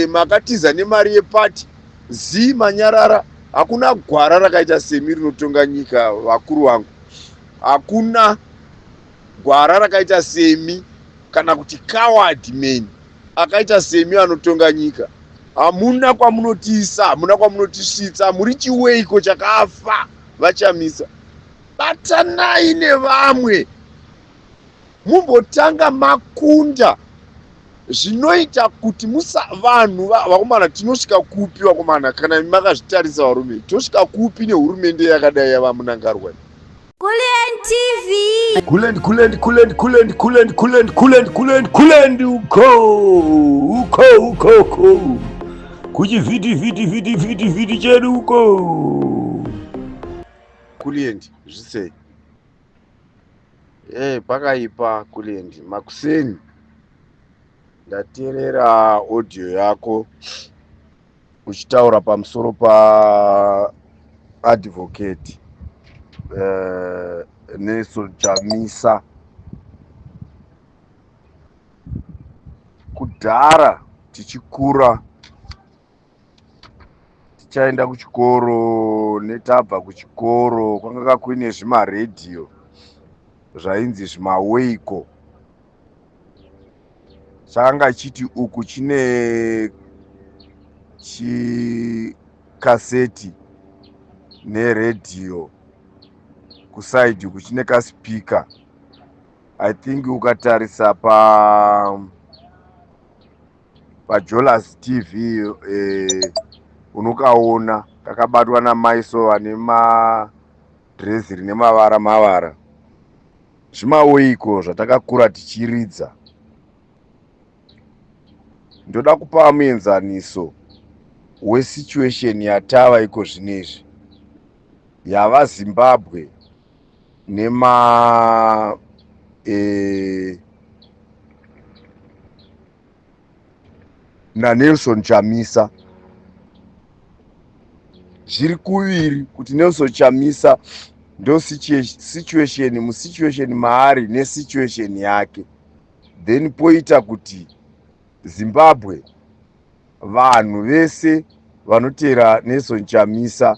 Makatiza nemari yepati zii manyarara. Hakuna gwara rakaita semi rinotonga nyika, vakuru vangu. Hakuna gwara rakaita semi kana kuti coward man akaita semi anotonga nyika. Hamuna kwamunotiisa, hamuna kwamunotisvitsa. Muri chiweiko chakafa, vaChamisa. Batanai nevamwe, mumbotanga makunda zvinoita kuti musa vanhu vakomana. Tinosvika kupi, vakomana, kana makazvitarisa, varume? Tosvika kupi nehurumende yakadai yavaMnangagwa? Kulliant TV. Kulliant, Kulliant, Kulliant, Kulliant, Kulliant, Kulliant, Kulliant, Kulliant, Kulliant, uko uko uko uko kuchivhiti vhiti vhiti vhiti vhiti chedu uko. Kulliant, zvisei? Pakaipa, Kulliant. Makuseni ndateerera audio yako uchitaura pamusoro paAdvocate Nelson Chamisa. Kudhara tichikura, tichaenda kuchikoro netabva kuchikoro, kwanga kuine zvimaredhiyo zvainzi zvimaweiko. Chakanga chiti uku chine chikaseti neredhiyo, kuside uku chine kaspeaker. I think ukatarisa paJolas TV, unokaona kakabatwa namaiso vane madhirezi rine mavara mavara. Zvimaweiko zvatakakura tichiridza. Ndoda kupa muenzaniso wesituation yatava iko zvinezvi yavaZimbabwe nema naNelson Chamisa. Zviri kuviri kuti Nelson Chamisa ndo situation musituation maari nesituation yake, then poita kuti Zimbabwe, vanhu vese vanotera Nelson Chamisa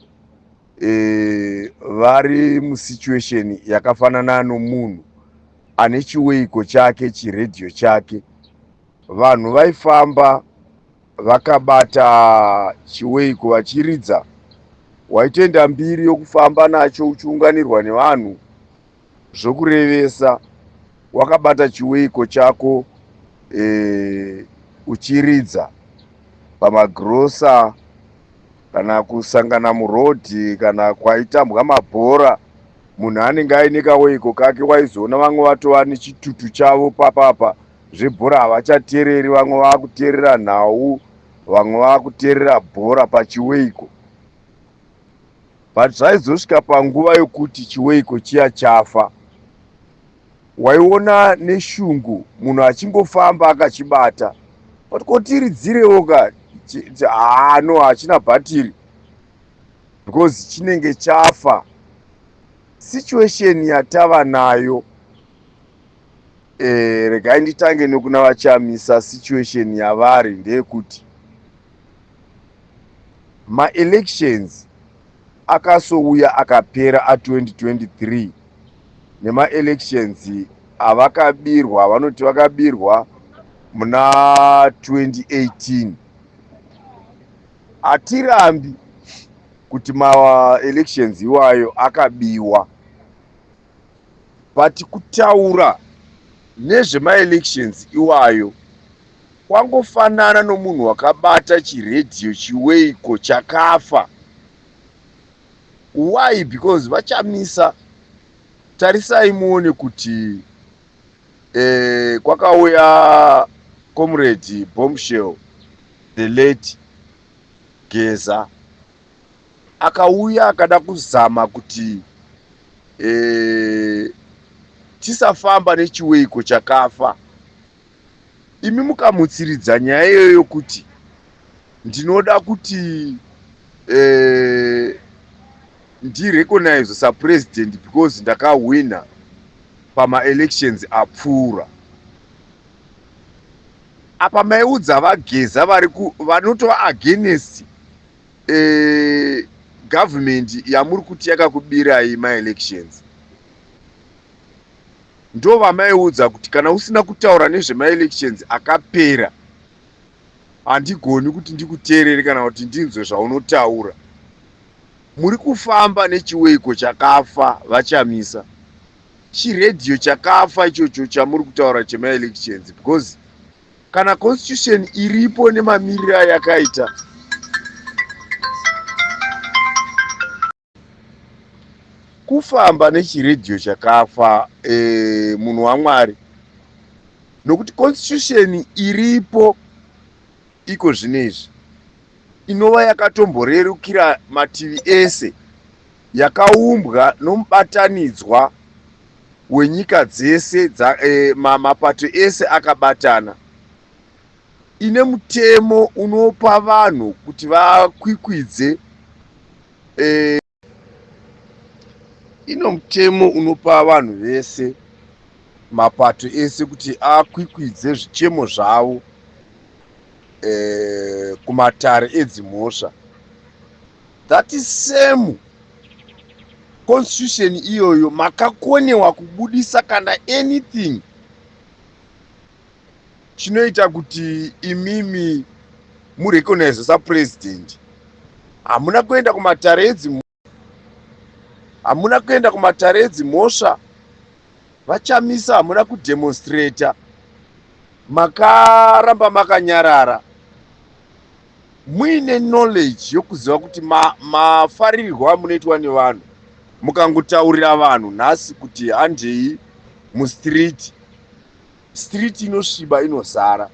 vari musituation yakafanana nomunhu ane chiweiko chake, chiredhiyo chake. Vanhu vaifamba vakabata chiweiko vachiridza. Waitoenda mbiri yokufamba nacho uchiunganirwa nevanhu zvokurevesa, wakabata chiweiko chako uchiridza pamagirosa kana kusangana murodhi kana kwaitambwa mabhora. Munhu anenge aine kaweiko kake. Waizoona vamwe vatova nechitutu chavo papapa zvebhora, havachateereri. Vamwe vakuteerera nhau, vamwe vakuteerera bhora pachiweiko. But zvaizosvika panguva yokuti chiweiko chiya chafa, waiona neshungu munhu achingofamba akachibata. But kotiridzirewo ka? Haa, no, hachina bhatiri because chinenge chafa. Situation yatava nayo, regai nditange nekuna vaChamisa. Situation yavari ndeyekuti maelections akasouya akapera a2023 nemaelections avakabirwa, vanoti vakabirwa muna 2018. Hatirambi kuti maelections iwayo akabiwa, but kutaura nezvemaelections iwayo kwangofanana nomunhu wakabata chiredhiyo chiweiko chakafa. Why? Because vaChamisa, tarisai muone kuti kwakauya Comrade Bombshell, the late Geza, akauya akada kuzama kuti tisafamba nechiweiko chakafa. Imi mukamutsiridza nyaya iyoyo kuti ndinoda kuti ndirecognize sapresident because ndakahwina pamaelections apfuura. Apa maiudza vaGeza vari vanotova against government yamuri kuti yakakubirai maelections. Ndo vamaiudza kuti kana usina kutaura nezvemaelections akapera, handigoni kuti ndikuteerere kana kuti ndinzwe zvaunotaura. Muri kufamba nechiweiko chakafa, vaChamisa. Chiredhiyo chakafa ichocho chamuri kutaura chemaelections, because kana constitution iripo nemamiriro ayakaita, kufamba nechiredhiyo chakafa, munhu waMwari, nokuti constitution iripo iko zvinezvi inova yakatomborerukira mativi ese, yakaumbwa nomubatanidzwa wenyika dzese, mapato ese akabatana, ine mutemo unopa vanhu kuti vakwikwidze, ino mutemo unopa vanhu vese, mapato ese, kuti akwikwidze zvichemo zvavo kumatare edzimhosva. That is same constitution iyoyo makakonewa kubudisa kana anything chinoita kuti imimi murecognize sapresident. Hamuna kuenda kumatare edzimhosva, hamuna kuenda kumatare edzimhosva, vaChamisa. Hamuna kudemonstrata, makaramba makanyarara muine knowledge yokuziva kuti mafaririrwo amunoitwa nevanhu. Mukangotaurira vanhu nhasi kuti handei mustreet, street inosviba, inozara.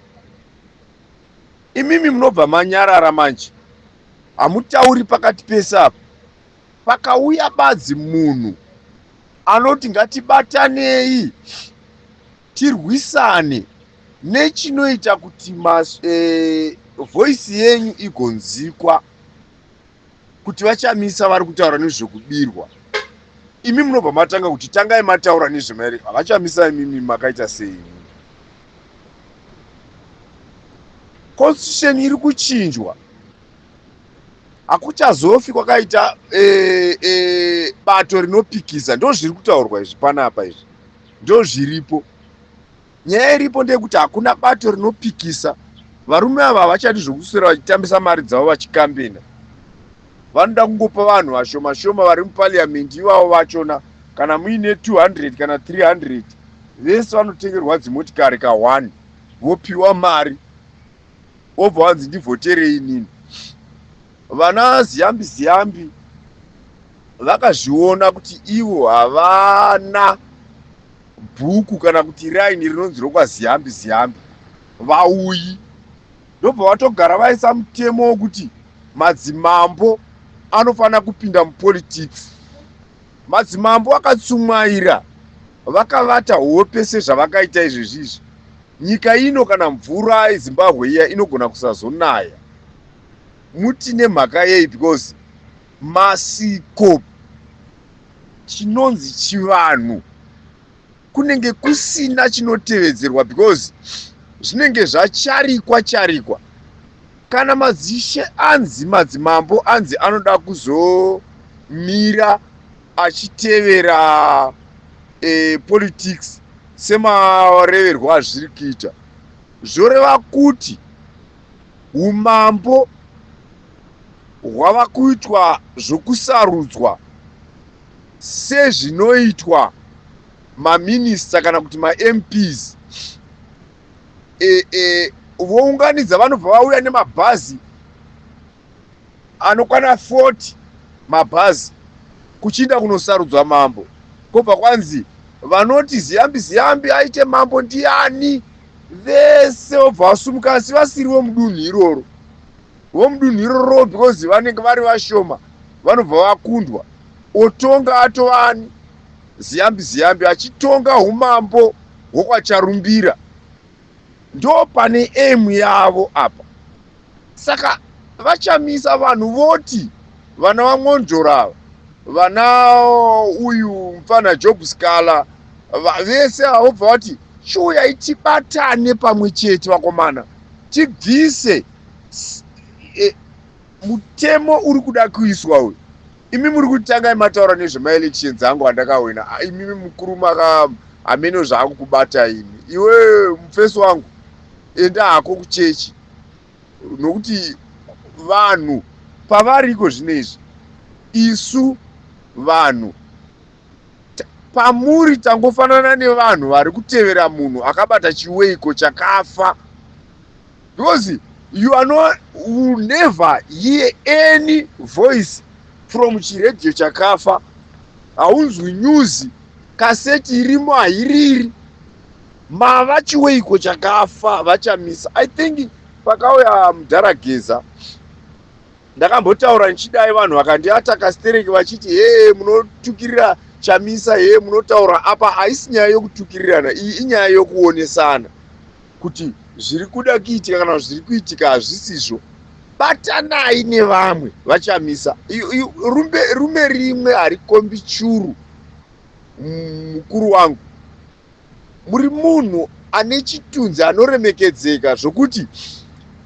Imimi munobva manyarara manje, hamutauri pakati pese apa. Pakauya badzi munhu anoti ngatibatanei tirwisane nechinoita kuti voice yenyu igonzikwa kuti vaChamisa vari kutaura nezvekubirwa, imi munobva matanga kuti tangai mataura nezvemaere. VaChamisa, imimi makaita sei? Constitution iri kuchinjwa, hakuchazofi kwakaita bato rinopikisa. Ndo zviri kutaurwa izvi panapa, izvi ndo zviripo. Nyaya iripo ndeyekuti hakuna bato rinopikisa. Varume ava havachadi zvokuswera vachitambisa mari dzavo vachikambena. Vanoda kungopa vanhu vashoma shoma vari muparliament ivavo vachona. Kana muine 200 kana 300, vese vanotengerwa dzimotikari ka1, vopiwa mari, vobva vanzi ndivhoterei inini. Vana Ziyambi Ziyambi vakazviona kuti ivo havana bhuku kana kuti raini rinonzi rokwaZiyambi Ziyambi vauyi, ndobva vatogara vaisa mutemo wokuti madzimambo anofanira kupinda mupolitics. Madzimambo akatsumwaira vakavata hope sezvavakaita izvezvi izvi, nyika ino kana mvura yeZimbabwe iya inogona kusazonaya. Muti nemhaka yei? Because masiko, chinonzi chivanhu, kunenge kusina chinotevedzerwa, because zvinenge zvacharikwa charikwa. Kana madzishe anzi, madzimambo anzi anoda kuzomira achitevera politics semareverwo azviri kuita, zvoreva kuti umambo hwava kuitwa zvokusarudzwa sezvinoitwa maminista kana kuti maMPs. Vounganidza, vanobva vauya nemabhazi anokwana 40 mabhazi kuchiinda kunosarudzwa mambo. Kwobva kwanzi vanoti Ziyambi Ziyambi aite mambo ndiani? Vese vobva vasumuka, asi vasiri vomudunhu iroro. Vomudunhu iroro, because vanenge vari vashoma, vanobva vakundwa. Otonga atovani Ziyambi Ziyambi achitonga umambo hwokwaCharumbira. Ndo pane aim yavo apa. Saka vaChamisa, vanhu voti vana vaMwonzora ava, vana uyu mufana Job Sikhala, vese ava vobva vati chiuyai tibatane pamwe chete vakomana. Tibvise mutemo uri kuda kuiswa uyu. Imi muri kutanga mataura nezvemaelections angu andakawina. Imimi mukuru maka hameno zvaakukubata imi. Iwe mufesi wangu, enda hako kuchechi, nokuti vanhu pavariko zvino izvi, isu vanhu pamuri tangofanana nevanhu vari kutevera munhu akabata chiweiko chakafa, because you are not, will never hear any voice from chiredhiyo chakafa. Haunzwi news, kaseti irimo hairiri. Mava chiweiko chakafa, vaChamisa. I think pakauya mudharageza, ndakambotaura ndichidai, vanhu vakandiataka stereki vachiti, "He, munotukirira Chamisa, he, munotaura apa." Haisi nyaya yokutukirirana iyi, inyaya yokuonesana kuti zviri kuda kuitika kana zviri kuitika hazvisizvo. Batanai nevamwe, vaChamisa. Rume rimwe harikombi churu. Mukuru wangu, muri munhu ane chitunzi, anoremekedzeka, zvokuti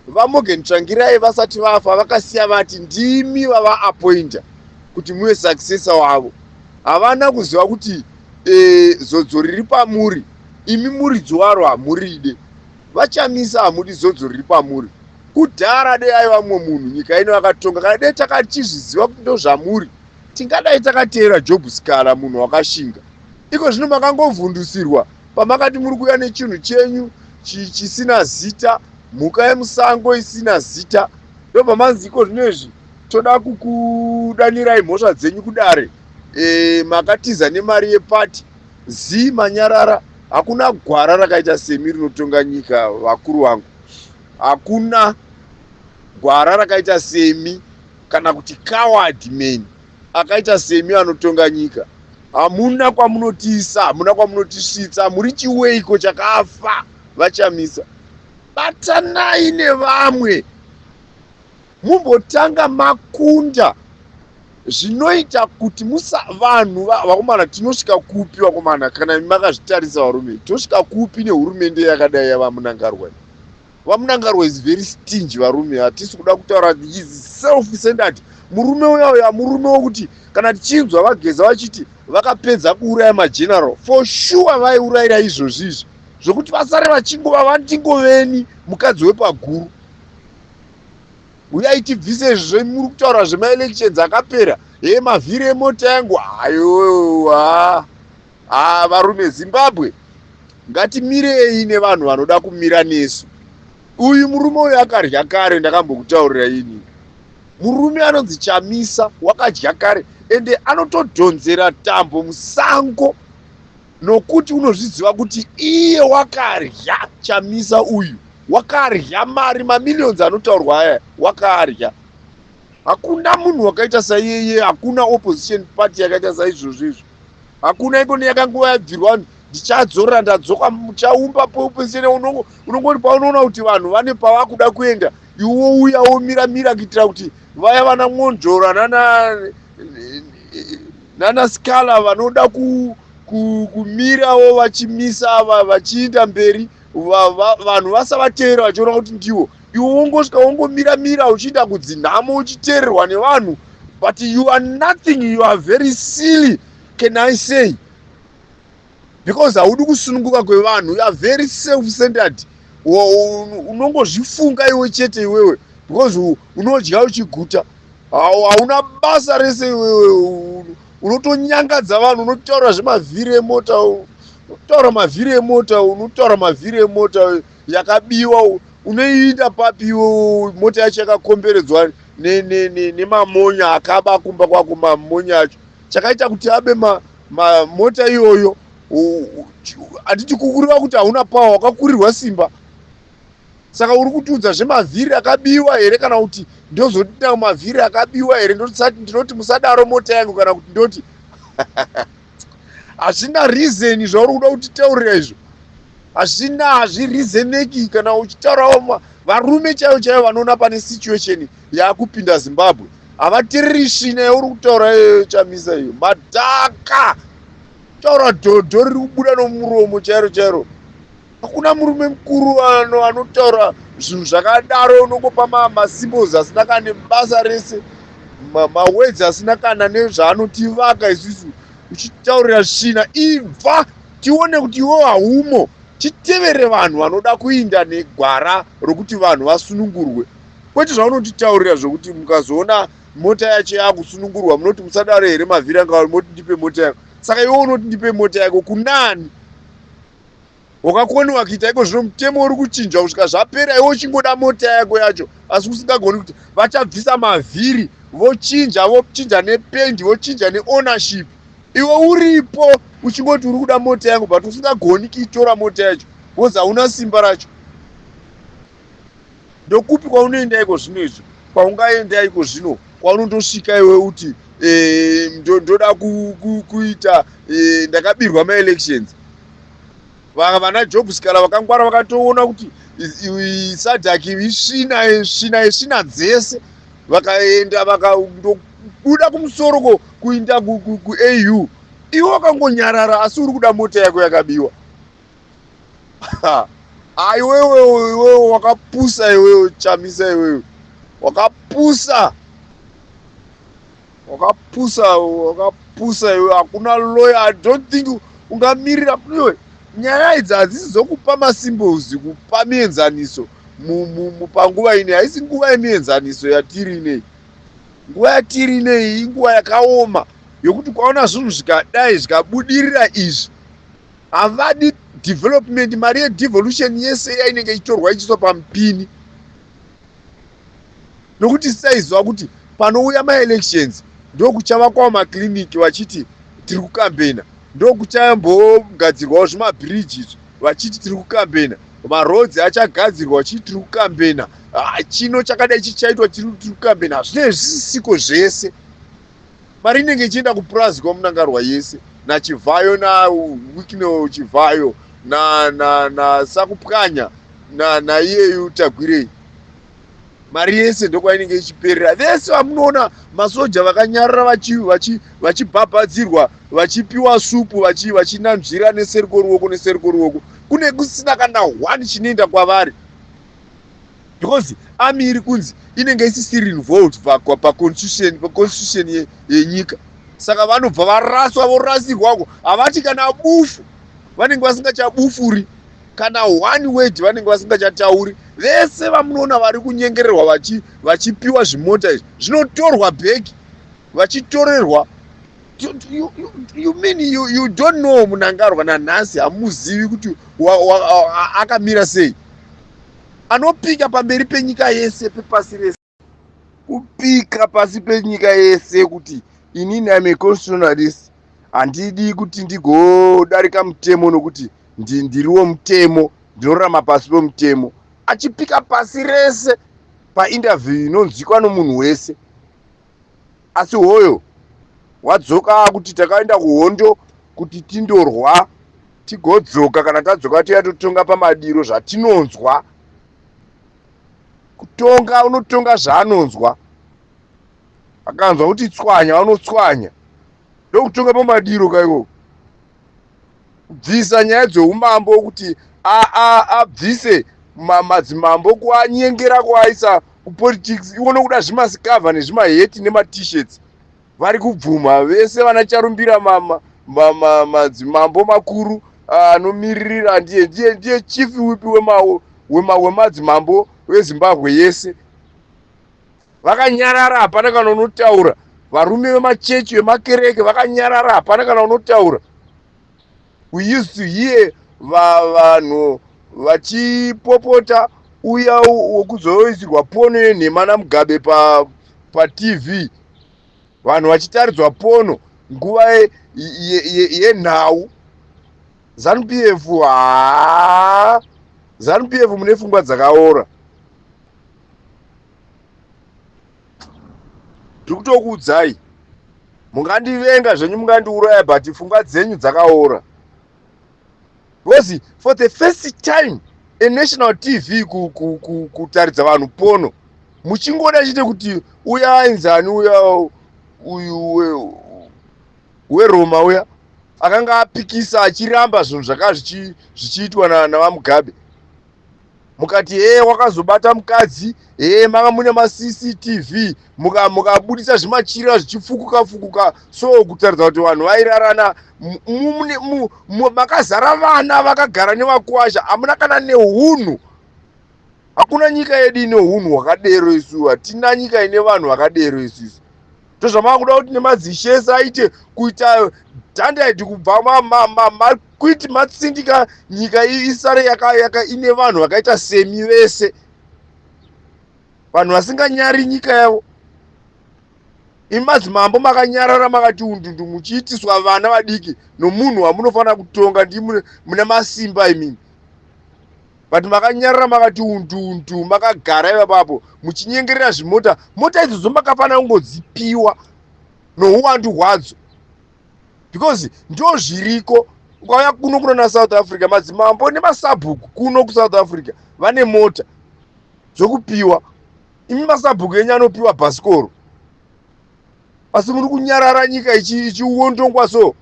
vaMorgan Tsvangirai vasati vafa vakasiya vati ndimi vavaappointa kuti muve successor wavo. Havana kuziva kuti zodzo riri pamuri imi muridzi waro hamuride. VaChamisa, hamudi zodzo riri pamuri. Kudhara dei aiva mumwe munhu, nyika ino akatonga. Kana dei takachizviziva kuti ndo zvamuri, tingadai takateera Job Sikhala, munhu wakashinga. Iko zvino makangovhundusirwa pamakati muri kuuya nechinhu chenyu chisina zita, mhuka yemusango isina zita. Ndobva manzi iko zvino izvi toda kukudanirai mhosva dzenyu kudare. Makatiza nemari yepati zi manyarara. Hakuna gwara rakaita semi rinotonga nyika, vakuru vangu. Hakuna gwara rakaita semi kana kuti coward man akaita semi anotonga nyika. Hamuna kwamunotiisa, hamuna kwamunotisvitsa. Muri chiweiko chakafa, vaChamisa. Batanai nevamwe, mumbotanga makunda zvinoita kuti musa vanhu vakomana. Tinosvika kupi, vakomana, kana makazvitarisa, varume? Tosvika kupi nehurumende yakadai yavaMnangagwa? VaMnangagwa is very stingy, varume. Hatisi kuda kutaura, is self centered murume uya uya. Murume wekuti kana tichinzwa vaGeza vachiti vakapedza kuuraya mageneral, for sure vaiurayira izvozvi izvi zvokuti vasare vachingova vandingoveni mukadzi wepaguru. Uyai tibvise izvozvo. Muri kutaura zvemaelections akapera, he, mavhiri emota yangu ayowa. Ha, varume, Zimbabwe, ngatimirei nevanhu vanoda kumira nesu. Uyu murume uyu akarya kare, ndakambokutaurira ini. Murume anonzi Chamisa wakadya kare, ende anotodhonzera tambo musango nokuti unozviziva kuti iye wakarya. Chamisa uyu wakarya mari, mamillions anotaurwa aya wakarya. Hakuna munhu wakaita saiyeye, hakuna opposition party yakaita saizvozvo izvo, hakuna. Ikoni yakanguva yabvirwa, ndichadzorera, ndadzoka, muchaumba opposition. Unongoti paunoona kuti vanhu vane pavakuda kuenda, iwo uya womira mira kuitira kuti vaya vana Mwonzora nana Sikhala vanoda kumirawo vachimisa vachiinda mberi, vanhu vasavateera vachiona kuti ndiwo. Iwe wongosvika wongomira mira uchiinda kudzinhamo, uchiteererwa nevanhu, but you are nothing. You are very silly, can I say, because haudi kusununguka kwevanhu. You are very self centered. Unongozvifunga iwe chete iwewe, because unodya uchiguta, hauna basa rese iwewe. Unotonyangadza vanhu, unotaura zvemavhiri emota, unotaura mavhiri emota, unotaura mavhiri emota yakabiwa. Unoiita papi iwe mota yacho yakakomberedzwa nemamonya akaba kumba kwako? Mamonya acho chakaita kuti abe mota iyoyo, handiti kukureva kuti hauna power, wakakurirwa simba? Saka uri kutiudza zvemavhiri akabiwa here, kana kuti ndozoti mavhiri akabiwa here? Ndinoti musadaro mota yangu, kana kuti ndoti hazvina reason zvauri kuda kutitaurira izvo, hazvina, hazvireasoneki. Kana uchitaurawo, varume chaivo chaivo vanoona pane situation yaakupinda Zimbabwe havateereri svina yauri kutaura iyoyo, Chamisa. Iyo madhaka taura dhodho riri kubuda nomuromo chairo chairo. Hakuna murume mukuru anotaura zvinhu zvakadaro. Unongopa masymbols asina kana nebasa rese, mawords asina kana nezvaanotivaka isusu, uchitaurira svina. Ibva tione kuti iwe haumo. Titevere vanhu vanoda kuinda negwara rokuti vanhu vasunungurwe, kwete zvaunotitaurira zvokuti mukazoona mota yacho yakusunungurwa munoti musadaro here, mavhiri anga moti ndipe mota yako. Saka iwe unoti ndipe mota yako kunani? Wakakoniwa kuita iko zvino mutemo uri kuchinjwa kusvika zvapera, iwe uchingoda mota yako yacho, asi usingagoni kuti vachabvisa mavhiri, vochinja, vochinja nependi, vochinja neownership. Iwe uripo uchingoti uri kuda mota yangu, but usingagoni kuitora mota yacho because hauna simba racho. Ndokupi kwaunoenda iko zvino izvo? Kwaungaenda iko zvino, kwaunondosvika iwe uti ndoda kuita ndakabirwa maelections? Vana Job Sikhala vakangwara, vakatoona kuti SADC isvina, svina yesvina dzese. Vakaenda, vakandobuda kumusoro ko kuinda kuAU. Iwe wakangonyarara, asi uri kuda mota yako yakabiwa. Aiwewe, iwewe wakapusa, iwewe Chamisa, iwewe wakapusa, wakapusa, wakapusa iwe. Hakuna lawyer, I don't think ungamirira iwe. Nyaya idzi hadzisi dzokupa masymbols, kupa mienzaniso panguva inei. Haisi nguva yemienzaniso yatiri inei. Nguva yatiri inei inguva yakaoma yokuti kwaona zvinhu zvikadai zvikabudirira izvi, havadi development. Mari yedevolution yese yainenge ichitorwa ichiiswa pamupini, nokuti saiziva kuti panouya maelections ndokuchavakwawo makliniki vachiti tiri kukambena, ndokuchambogadzirwawo zvimabhiriji izvi vachiti tiri kukambena, maroads achagadzirwa vachiti tiri kukambena, chino chakadai chichaitwa, tiri kukambena. Zvinenge zvisisiko zvese. Mari inenge ichienda kupurazi kwaMnangagwa yese, naChivhayo, naWicknell Chivhayo, naSakupwanya, naiyeyu Tagwirei. Mari yese ndokwainenge ichiperera. Vese vamunoona masoja vakanyarara, vachibhabhadzirwa, vachipiwa supu, vachinanzvira neseri kworuoko, neseri kworuoko, kune kusina kana one chinoenda kwavari, because army iri kunzi inenge isisiri involved paconstitution yenyika. Saka vanobva varaswa, vorasirwako. Havati kana bufu, vanenge vasingachabufuri kana one word, vanenge vasingachatauri. Vese vamunoona vari kunyengererwa vachipiwa zvimota izvi, zvinotorwa back, vachitorerwa. You mean you don't know Mnangagwa nanhasi? Hamuzivi kuti akamira sei? Anopika pamberi penyika yese, pepasi rese, kupika pasi penyika yese kuti inini am a constitutionalist, handidi kuti ndigodarika mutemo, nokuti ndiriwo mutemo, ndinorarama pasi pemutemo. Achipika pasi rese painterview inonzwikwa nomunhu wese, asi hoyo wadzoka kuti takaenda kuhondo kuti tindorwa, tigodzoka. Kana tadzoka, toya totonga pamadiro zvatinonzwa. Kutonga, unotonga zvaanonzwa. Akanzwa kuti tswanya, unotswanya. Ndokutonga pamadiro kaiko. Kubvisa nyaya dzeumambo, kuti abvise madzimambo, kuanyengera, kuaisa kupolitics. Iwo nokuda zvimasikavha nezvimaheti nemaT-shirts, vari kubvuma vese vana Charumbira, madzimambo makuru anomiririra. Ndiye chief whip wemadzimambo weZimbabwe yese. Vakanyarara, hapana kana unotaura. Varume vemachechi, vemakereke vakanyarara, hapana kana unotaura. We used to hear vanhu vachipopota uya wekuzoisirwa porn yenhema naMugabe paTV, vanhu vachitaridzwa porn nguva yenhau. ZANU PF, haa, ZANU PF mune pfungwa dzakaora. Ndiri kutokuudzai, mungandivenga zvenyu, mungandiuraya, but pfungwa dzenyu dzakaora, because for the first time a national TV kutaridza vanhu porn, muchingoda chite kuti uya ainzani uya, uyu weRoma uya. akanga apikisa achiramba zvinhu zvakanga zvichiitwa naVaMugabe. Mukati hee wakazobata mukadzi, hee manga mune maCCTV, mukabudisa zvimachira zvichifukuka fukuka, so kutaridza kuti vanhu vairarana makazara vana vakagara nevakwasha, hamuna kana nehunhu. Hakuna nyika yedu ine hunhu hwakadero isu, hatina nyika ine vanhu vakadero isusu. Ndozvamava kuda kuti nemadzishe ese aite kuita dhandaiti kubva makwiti matsindika nyika isare yaka ine vanhu vakaita semi vese, vanhu vasinganyari nyika yavo. Imi madzimambo makanyarara makati undundu muchiitiswa vana vadiki nomunhu wamunofanira kutonga, ndimune mune masimba imimi, but makanyarara makati undundu makagara ipapapo muchinyengerera zvimota. Mota idzodzo makafanira kungodzipiwa nouwandu hwadzo, because ndo zviriko. Ukauya kuno kunana South Africa, madzimambo nemasabhuku kuno kuSouth Africa vane mota dzokupiwa. Imi masabhuku enyu anopiwa bhasikoro, asi muri kunyarara nyika ichiondongwa. So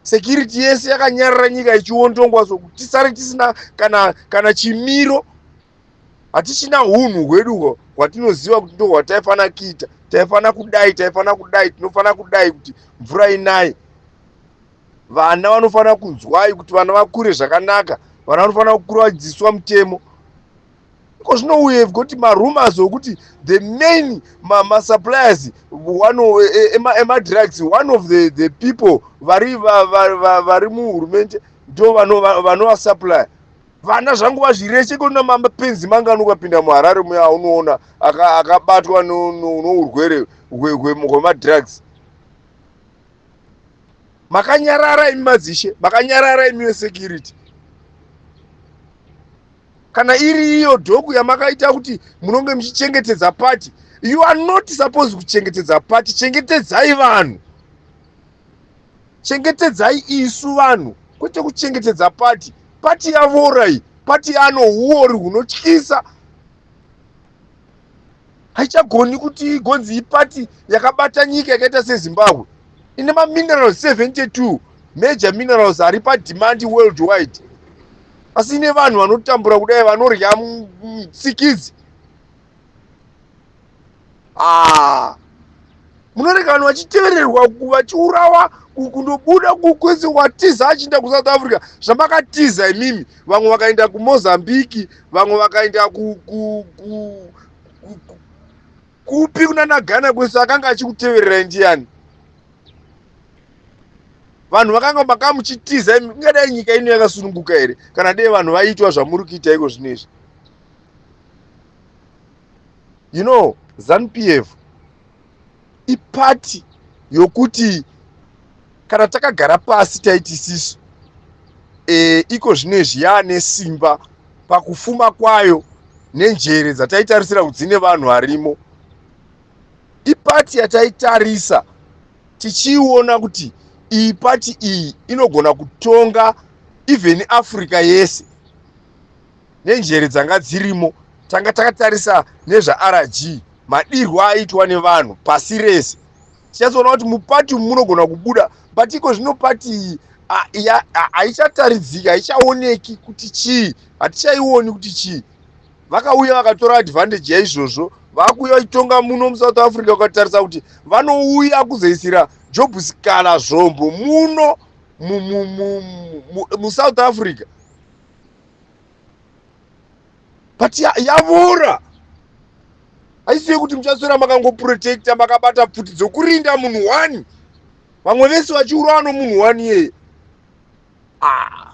security yese yakanyarara, nyika ichiondongwa, so tisare tisina kana chimiro, hatichina hunhu hwedu hwatinoziva kuti ndo hwataifanira kuita. Taifanira kudai, taifanira kudai, tinofanira kudai kuti mvura inaye. Vana vanofanira kunzwai kuti vana vakure zvakanaka, vana vanofanira kukura vachidzidziswa mutemo. Iko zvino we have got marumors okuti the main masuppliers one emadrugs, one of the people vari muhurumende ndo vanovasupply. Vana zvangu vazvireshe kuna mapenzi mangani ukapinda muHarare muya unoona akabatwa nourwere hwemadrugs. Makanyarara imi madzishe, makanyarara imi vesecurity. Kana iri iyo dhoku yamakaita kuti munonge muchichengetedza party, you are not supposed kuchengetedza party. Chengetedzai vanhu, chengetedzai isu vanhu, kwete kuchengetedza party. Party yavora iyi, party yano uori hunotyisa, haichagoni kuti igonzi iparty yakabata nyika yakaita seZimbabwe ine maminerals 72 major minerals ari pademand worldwide, asi ine vanhu vanotambura kudai, vanorya tsikidzi. Ah, munorega vanhu vachitevererwa, vachiurawa, kundobuda kwese watiza achienda kuSouth Africa. Zvamakatiza imimi, vamwe vakaenda kuMozambique, vamwe vakaenda kupi, kunana Ghana kwese. Akanga achikutevererai ndiani? Vanhu vakanga makamuchitiza imi, ingadai nyika ino yakasununguka here kana dei vanhu vaiitwa zvamuri kuita iko zvino izvi? ZANU PF iparty yokuti kana takagara pasi taiti isisu iko zvino izvi yaane simba pakufuma kwayo nenjere dzataitarisira kuti dzine vanhu varimo. Iparty yataitarisa tichiiona kuti iyi party iyi inogona kutonga even Africa yese nenjere dzanga dzirimo. Tanga takatarisa nezvaRG, madirwo aitwa nevanhu pasi rese, tichazoona kuti muparty umu munogona kubuda. But iko zvino party iyi haichataridziki, haichaoneki kuti chii, hatichaioni kuti chii. Vakauya vakatora advantage yaizvozvo, vakuuya vachitonga muno muSouth Africa. Ukatarisa kuti vanouya kuzoisira Job Sikhala zvombo muno muSouth Africa, but yavora. Haisi yekuti muchaswera makangoprotecta, makabata pfuti dzokurinda munhu one, vamwe vese vachiurawa nomunhu one iyeye. Ah,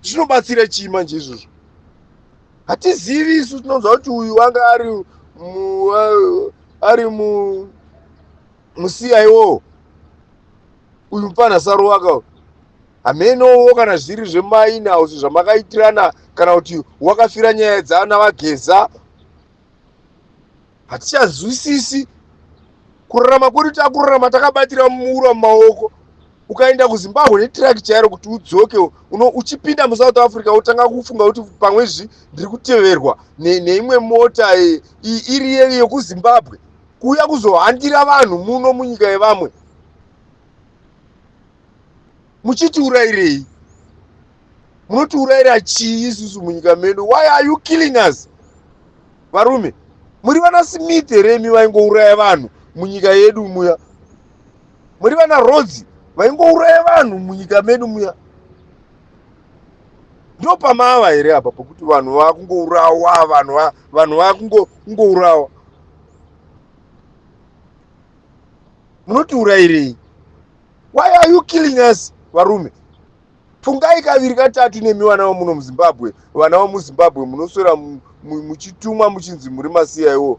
zvinobatsira chii manje izvozvo? Hatizivi isu. Tinonzwa kuti uyu wanga ari muCIO, uyu mufana Saruwaka, hamenowo kana zviri zvemainhouse zvamakaitirana, kana kuti wakafira nyaya dzana vaGeza. Hatichazwisisi kurarama kwedu. Takurarama takabatira mura mumaoko. Ukaenda kuZimbabwe netruck chairo kuti udzoke uno, uchipinda muSouth Africa wotanga kufunga kuti pamwe zvi ndiri kuteverwa neimwe mota iri yekuZimbabwe kuuya kuzohandira vanhu muno munyika yevamwe. Muchitiurayirei? Munotiurayira chii isusu munyika medu? Why are you killing us, varume? Muri vana Smith here imi vaingouraya vanhu munyika yedu muya? Muri vana Rhodes vaingouraya vanhu munyika medu muya? Ndo pamava here apa pokuti vanhu vakungourawa, vanhu vakungourawa? Munotiurayirei? Why are you killing us, varume? Fungai kaviri katatu nemi vana vamuno muZimbabwe. Vana vamuZimbabwe munoswera muchitumwa, muchinzi muri maCIO,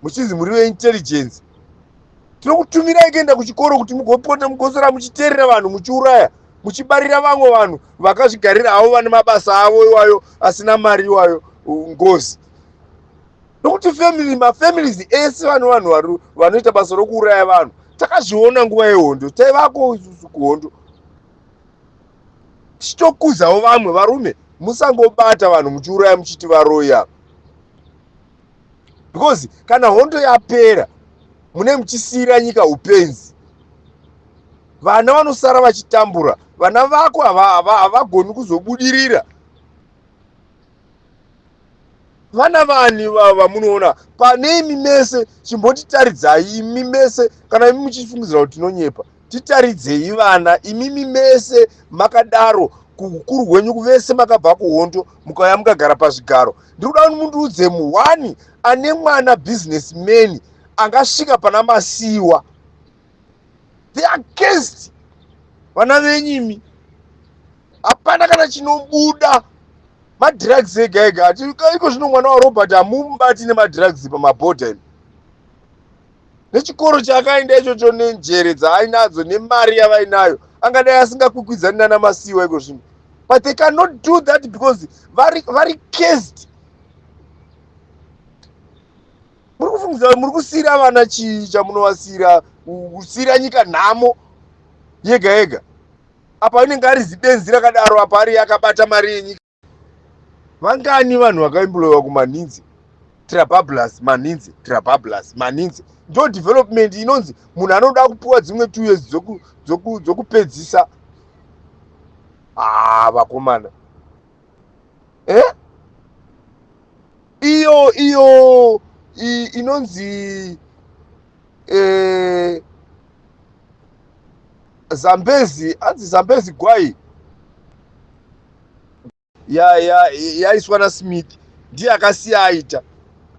muchinzi muri veintelligence. Tinokutumirai kuenda kuchikoro kuti mugopota, mugoswera muchiteerera vanhu, muchiuraya, muchibarira vamwe vanhu vakazvigarira havo, vane mabasa avo iwayo, asina mari iwayo, ngozi. Nokuti family, mafamilies ese vano vanhu vanoita basa rokuuraya vanhu. Takazviona nguva yehondo, taivako isusu kuhondo, tichitokuzawo vamwe varume. Musangobata vanhu muchiuraya muchiti varoyi ava, because kana hondo yapera mune muchisiyira nyika upenzi. Vana vanosara vachitambura, vana vako havagoni kuzobudirira. Vana vani vamunoona pane imi mese? Chimbotitaridzai imi mese. Kana imi muchifungidzira kuti tinonyepa, titaridzei vana imimi mese makadaro. Kukuru hwenyu vese makabva kuhondo, mukauya mukagara pazvigaro. Ndiri kuda kuti mundiudze muhwani ane mwana businessman angasvika pana Masiyiwa. They are cursed, vana venyimi. Hapana kana chinobuda, madrugs ega ega. Iko zvino mwana waRobert hamumubati nemadrugs pamabhodha imi. Nechikoro chaakaenda ichocho, nenjere dzaainadzo, nemari yavainayo, angadai asingakwikwidzani nana Masiyiwa iko zvino. But they cannot do that because vari cursed. Muri kufungidzira muri kusiyira vana chii chamunovasiyira? Kusiyira nyika nhamo yega yega. Apa inenge ari zibenzi rakadaro, apa ari akabata mari yenyika. Vangani vanhu vakaemployiwa kuManhinze, Trabablas, Manhinze, Trabablas, Manhinze? Ndo development inonzi munhu anoda kupiwa dzimwe 2 years dzokupedzisa. Ah, vakomana, eh? Iyo inonzi Zambezi, anzi Zambezi Gwai yaiswa ya naSmith, ndiye akasiya aita.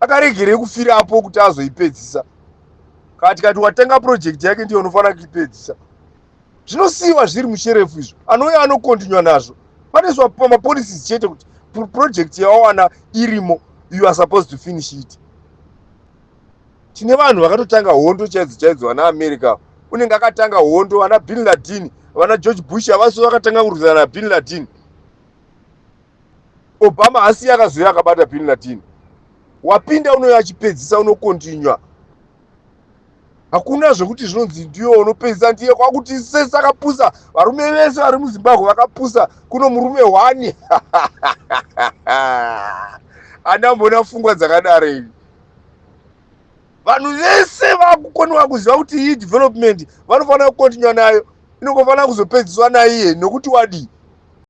Akaregerei kufirapo kuti azoipedzisa? Kana tikati watenga project yake, ndiyo unofanira kuipedzisa. Zvinosiyiwa zviri musherefu izvo, anouya anokontinywa nazvo. Panoiswa pamapolicies chete kuti project yawawana irimo, you are supposed to finish it. Tine vanhu vakatotanga hondo chaidzo chaidzo, vana America unenge akatanga hondo, vana Bin Laden, vana George Bush havasi vakatanga kurwisana naBin Laden? Obama hasi akazouya akabata Bin Laden? Wapinda unouya achipedzisa, unokontinywa. Hakuna zvekuti zvinonzi ndiyo unopedzisa, ndiye kwakuti sese akapusa. Varume vese vari muZimbabwe vakapusa, kuno murume hwani andambona pfungwa dzakadaro ini. Vanhu vese vakukoniwa kuziva kuti iyi development vanofanira kukontinywa nayo, inongofanira kuzopedziswa naiye. Nokuti wadii?